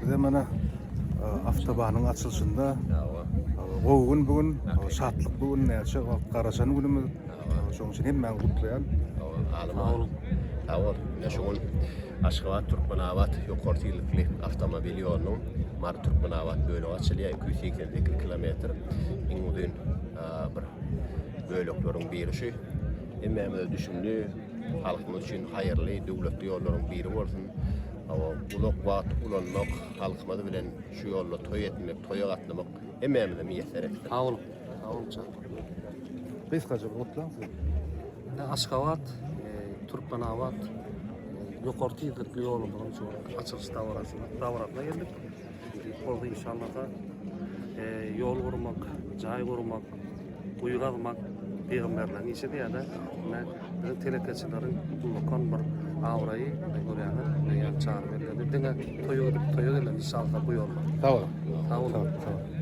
Bize mana awtobanyň açylyşynda gowy gün bu gün, şatlykly gün, näçe wagt garaşan günümiz. Şonuň üçin hemmäňizi gutlaýan. Sag boluň. Sag bol. Ine şu gün Aşgabat Türkmenabat ýokary tizlikli awtomobil ýolunyň Mary Türkmenabat bölegi açylýar. 288 kilometr iň uzyn bir bölekleriň biri şu. Hemmämize düşümli, halkymyz üçin haýyrly, döwletli ýollaryň biri bolsun. Hawa, uzak wagt ulanmak, halkymyz bilen şu ýolda toý etmek, toýa gatnamak hemmämize miýesser etsin. Sag boluň. Sag boluň çaga. Gysgaça bir gutlaň siz. Indi Aşgabat, Türkmenabat ýokary tizlikli ýolumyzyň şu açylyş dabarasyna, dabarasyna geldik. Bolsa inşallasa ýol gurmak, jaý gurmak, guýy gazmak pygamberleriň işi diýýär-de. Ine, biziň telekeçileriň ullakan bir abraýy, ine görýäňiz, ine ýaňy Çary belledi. Diňe toýa gidip, toýa gelen inşallasa bu ýollar. Sag boluň. Sag boluň. Sag boluň.